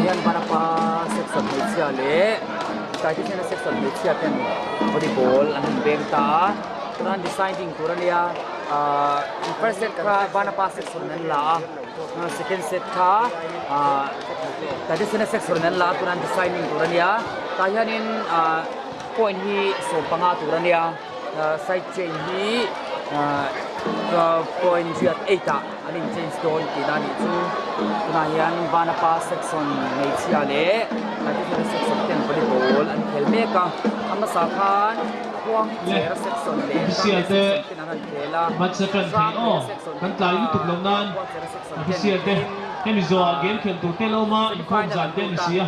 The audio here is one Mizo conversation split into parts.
hian Vanapa section hmeichhia leh Taitesena section hmeichhia ten volleyball an han beng ta a tunah deciding tur a nia ahh first set kha Vanapa section an la a second set kha ahh Taitesena section an la a tunah deciding tur a nia tah hianin ahh point hi 15 tur a nia side chain hi ahh point riat eight ah an in change dawn tihna a nih chu tunah hian Vanapa section hmeichhia leh Taitesena section ten volleyball an khel mek a a hmasa khan khuang chera section leh Official te section ten an han khel a hmansa tan thei aw kan tlai lutuk lo nan khuang chera section ten Official te hemi zawhah game khel tur te lo awm a inkhawm zan te a ni si a.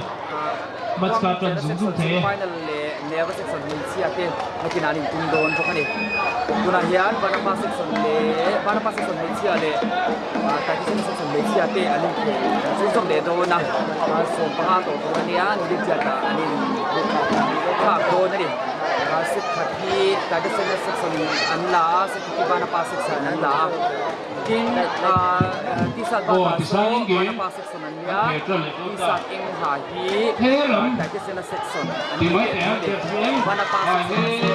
Match kha tan zung zung thei e. Final leh Neva section hmeichhia te nakinah an intum dawn bawk a ni. Tunah hian Vanapa section leh Vanapa section hmeichhia leh Taitesena section hmeichhia te an inkhel zung zawm leh dawn a. 15 tawh tur a nia, Nilichiatah an inthlak dawn a ni. Set khat hi Taitesena section an la a, set khat hi Vanapa section an la a. Tin, T-shirt bakah saw Vanapa section T-shirt eng ha hi Taitesena section an ni leh thung a ni. Vanapa section a se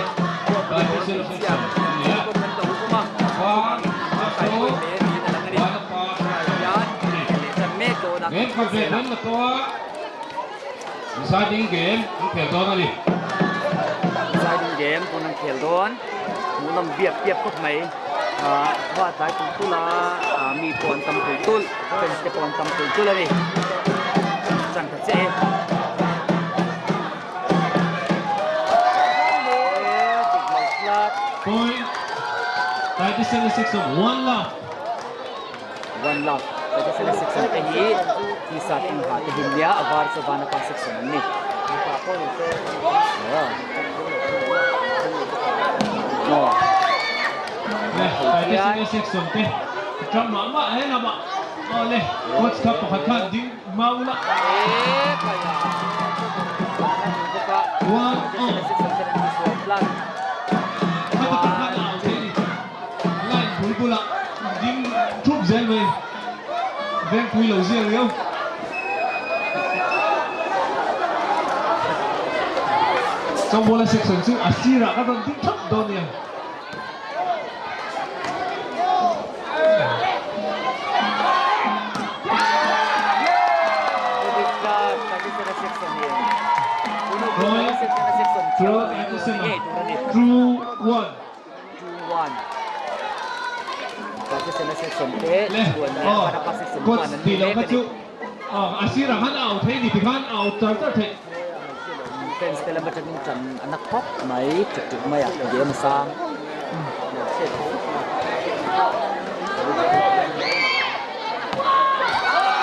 Ruapui Dawr hmeichhia thil pawh kan lo awm a, chuvangin an tangkai pawh hle niin a lang a ni. Tunah hian inkhel leh tan mek dawn a, zel a. Deciding game tun an khel dawn. Hmuhnawm biak biak khawp mai. Khua a tlai tulh tulh a, mi pawh an tam tulh tulh, fans te pawh an tam tulh tulh a ni. Chan tha chiah e. Point 37 of 1 love. 1 love. 37 te hi t-shirt eng ha te hi nia a var chu vana pa section an ni. Le, Taitesena section te tang mah mah he lamah aw le coach kha pakhat khan ding mau la. One all. Khata tak khan a au thei ni. Line bul bulah ding thup zel mai. Vengpui lo ziak riau. Chawngbuala section chu a sirah ka rawn ding thap dawn nia. Two one. Le aw coach tih loh kha chu aw a sirah khan a au thei ni tikhan a au char char theih. Fans te lam atangin tan a na khawp mai tuk tuk mai a game a sang.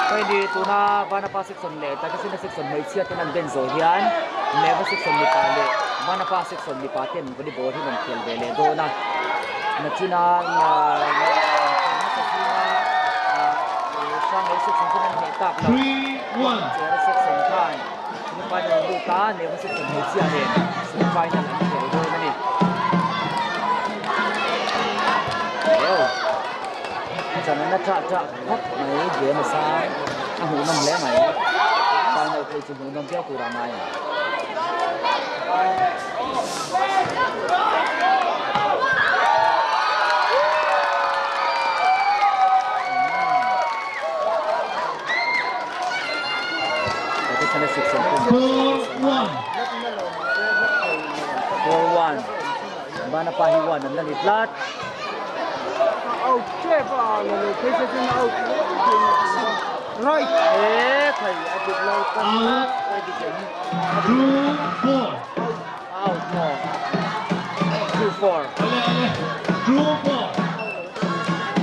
Hei ni tuna Vanapa section leh Takasina section hmeichhia ten an ben zawh hian Neva section mipa leh Vanapa section mipa ten Volleyball hi rawn khel ve leh dawn a, nachina Hrangei section khan an hneh tak lo, Chera section khan semi final an lut a, Neva section hmeichhia nen semi final an khel dawn a ni. Chan an la ṭah ṭah khawp mai, game a sang, a hmuhnawm hle mai, final phei chu hmuhnawm viau tur a ngai ang. Bana pa hi one an la ni tlat. Right. E khai a dik lo tak tak a dik em. 2 4. Out maw? 2-4. Ale ale 2-4.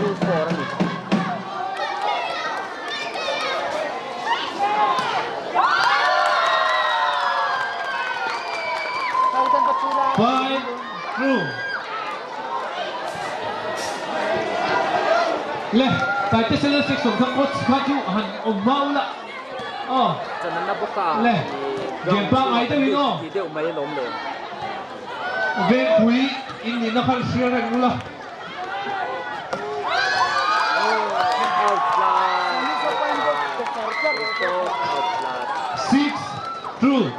2-4 a ni. Five two. Le, Taitesena section kha coach kha chu han awm mau la. Aw. Channa bawk a. Le, game pangngai deuhin aw. Ti deuh mai alawm le. Vengpui in nihna khan hria reng ula. 6 2.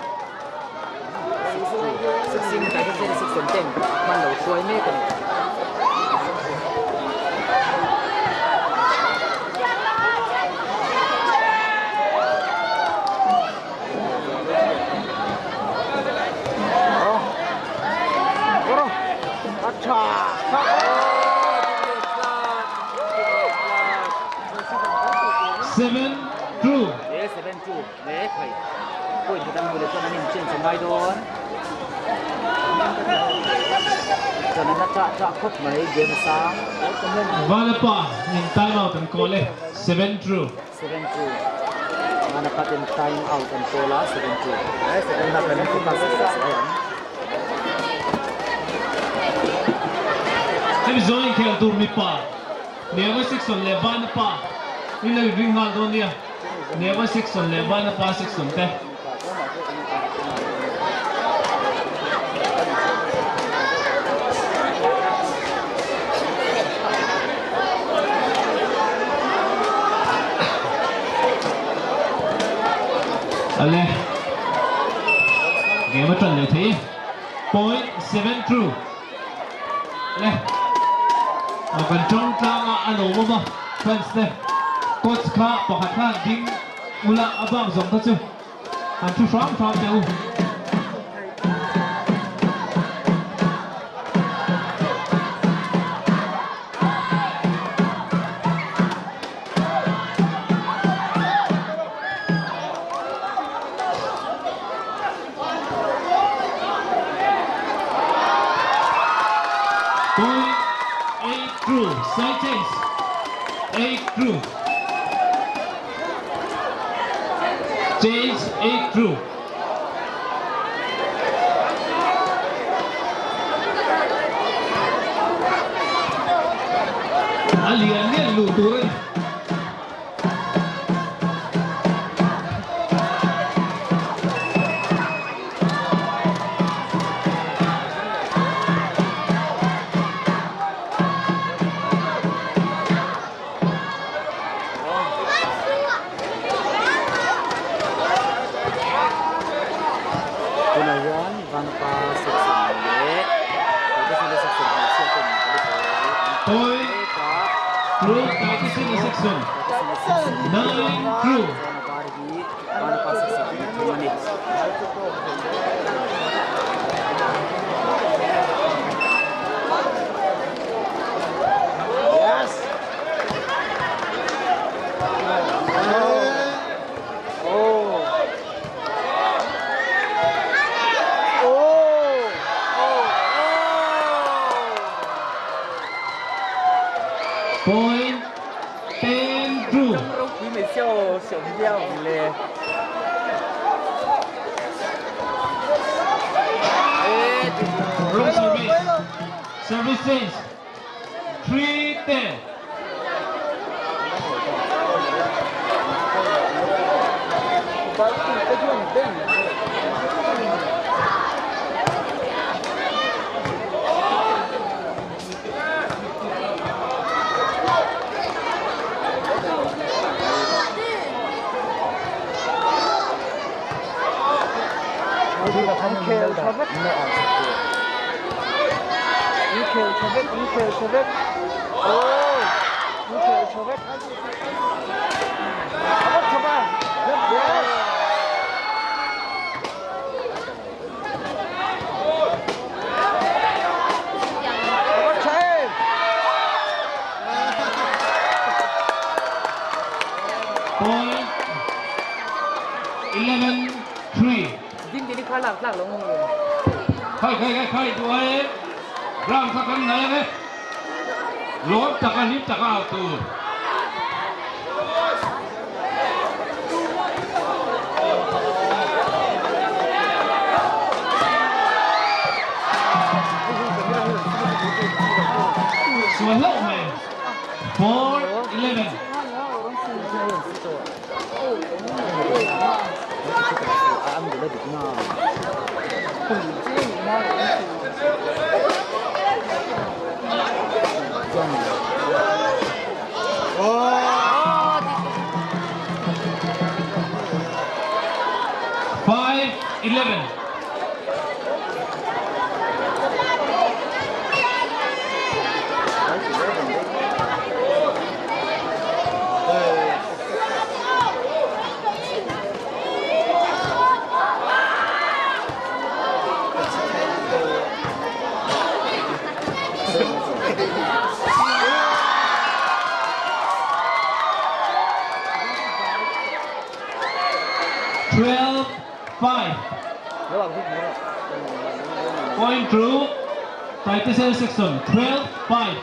7 2. Vanapa in time out an call e, 7 2. Hemi zawng inkhel tur mipa Newa section leh Vanapa in lo inring nghal dawn nia. Newa section leh Vanapa section te. Ale game a tan leh thei e. Point 7 2. Le kan tawng tlang a a lawm awm a fans te coach kha pakhat khan ding ula a bak zawng te chu an thu hram hram teh u. Point 8 2. Side change. 8 2. Change 8 2. A lian lian luh tur a ni. Tunah hian Vanapa section leh Taitesena section hmeichhia ten Point 2 Taitesena section 9 2. Vanapa section an ni thung a ni. Yes. Oh. Oh. Oh. Point 10 2. Ropui mai siao siao viau le. Wrong service. Service change. 3 10. Inkhel tha vek. Inkhel tha vek, inkhel tha vek. Oh, inkhel tha vek. A tha ba. Yes. A tha em. Point 11 3. Din din kha lak lak lo ngong. Khai khai khai khai duai ram kha kan nai le lawm taka hlim taka au tur. Sual hlauh mai. 4 11. Ang gula dik na. Oh. 11. 12 5 Point through Taitesena section 12 5.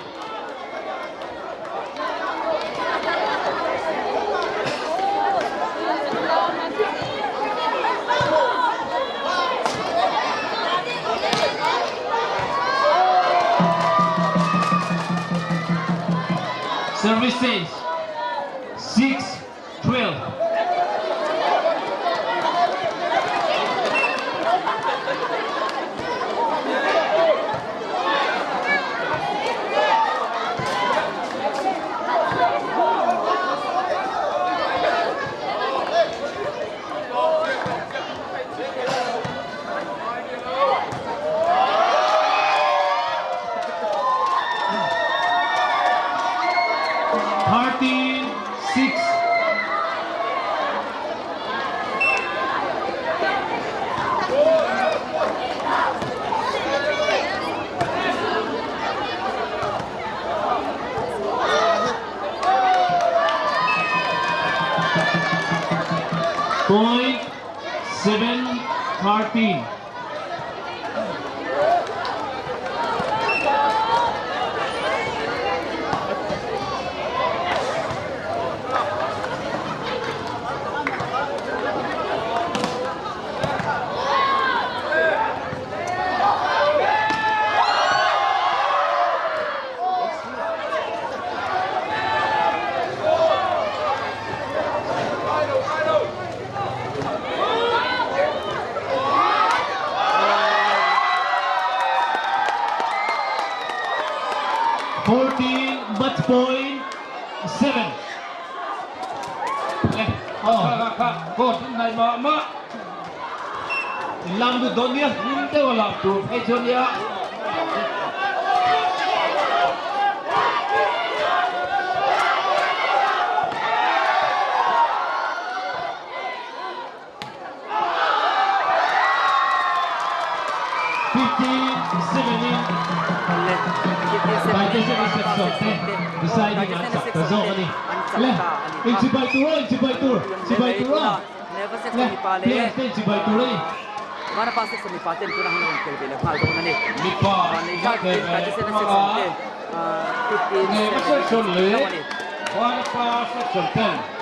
Services 6 12. 13 6. Point 7 13. 14 match point 7. Le, oh. Kha kha court nai ma ma. In lam du dawn nia. Nim deuh a lam tur phei chu ania. 15 7 in Taitesena section te deciding an chak ta zawk a ni. Le, inchibai tur aw, inchibai tur, chibai tur aw. Le, players te inchibai tur a ni. Mipa Neva section leh Vanapa section ten.